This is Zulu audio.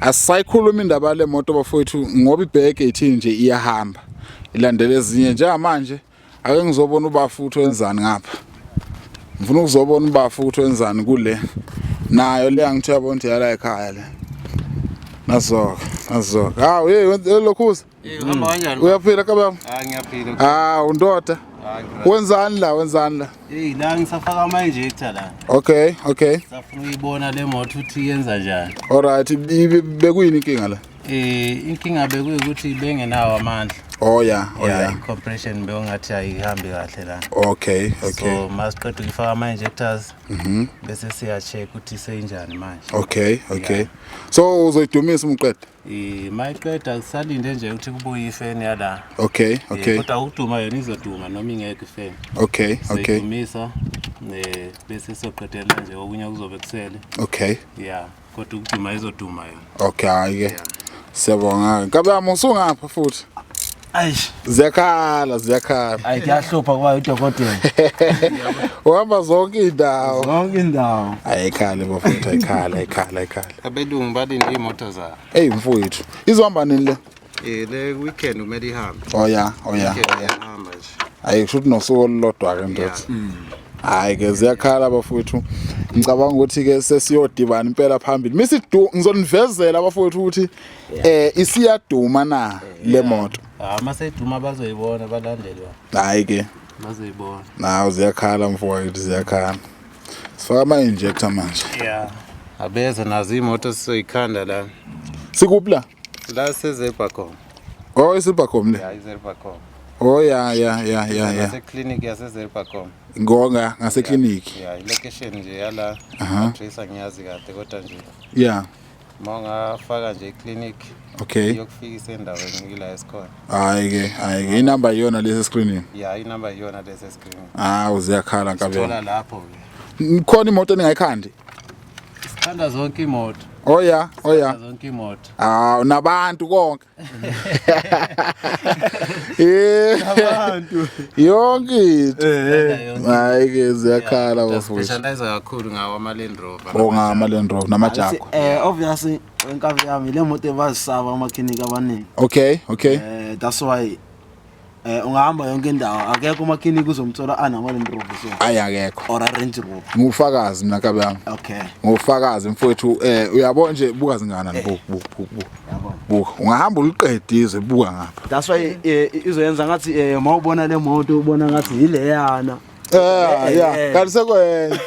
Asisayikhuluma indaba le moto bafowethu, ngoba ibheke ithini nje, iyahamba ilandela ezinye njengamanje. Ake ngizobona ubafu ukuthi wenzani ngapha. Ngifuna ukuzobona ubafu ukuthi wenzani kule nayo le. Angithi uyabona ukuthi yala ekhaya le. Nazoke, nazoke. Hawu, hey, lokhuza. Eh, uhamba kanjani? Uyaphila kababa? Ah, ngiyaphila. Ah, undoda. Ah, ngira. Wenzani la? Wenzani la? Hey, la ngisafaka ama injector la. Okay. Safuna uyibona le moto ukuthi yenza njani. Alright, bekuyini inkinga la? Eh, inkinga bekuyikuthi bengenawo amandla. Oh yeah. Yeah, i-compression bewungathi ayihambi kahle la. Okay. So masiqeda ukufaka ama injectors bese siya check ukuthi seyinjani manje. Okay. So uzoyidumisa umqeda? Eh, mayiqeda kusalinde nje ukuthi kubuye ifeni yala. Okay. Eh, kodwa ukuduma yona izoduma noma ingekho ifeni. Okay. Siyidumisa bese siyoqedela nje okunye kuzobe kusele. Yeah, kodwa ukuduma izoduma yona. Okay, hayi ke. Siyabonga. Nkabi yami, usungapha futhi. Eish. Ziyakhala, ziyakhala. Ayi, kuyahlupha kuba udokotela. Uhamba zonke indawo. Zonke indawo. Ayikhale bafowethu, ayikhale, ayikhale, ayikhale. Abelungu balinde iy'moto zabo. Hey mfowethu, izohamba nini le? Le weekend umele ihambe. Oh yeah. Weekend iyahamba nje. Hayi, kusho ukuthi nosuku olulodwa ke ndoda. Hayi ke, ziyakhala bafowethu. Ngicabanga ukuthi ke sesiyodibana impela phambili. Misidu ngizonivezela bafowethu ukuthi isiyaduma na le moto. Ah, maseyiduma bazoyibona balandelwa. Hayi ke. Bazoyibona. Nawo ziyakhala mfowethu, ziyakhala. Sifaka ama injector manje. Yeah. Abeze nazo iy'moto sizoyikhanda la. Sikuphi la? La seZelbercom. Oh, iSilvercom le. Ya, iZelbercom. Oh yeah. Ngase-clinic yaseZelbercom. Ngonga ngase clinic. Ya, i-location nje yala. Address angiyazi kahle kodwa nje uma ungafaka nje i-clinic iyokufikisa endaweni kila esikhona. Hayi ke, hayi ke, inamba iyona lesi screenini. Ya, inamba iyona lesi screen. Ah, uziyakhala nkabi. Thola lapho ke. Khona imoto engingayikhandi? Sithanda zonke imoto. Oh yeah. Zonke imoto. Ah, nabantu konke. Eh. Abantu. Yonke into. Sithanda yonke. Hayi ke, ziyakhala bafowethu. Specialize kakhulu ngawo ama Land Rover. Oh, ngama Land Rover namaJaguar. Obviously enkabi yami le moto ebazisaba amaklinikhi abaningi. Okay. That's why ungahamba yonke indawo, akekho umaklinikhi uzomthola anama Land Rover so Ayi, akekho. or a Range Rover. Ngufakazi mina nkabi yami. Ngufakazi mfowethu, uyabona nje, buka zingana, buka, buka, buka. Yabona. Buka. Ungahamba uliqede izwe, buka ngapha. That's why izoyenza ngathi mawubona le moto ubona ngathi yileyana. Yeah, kanti sekwenye.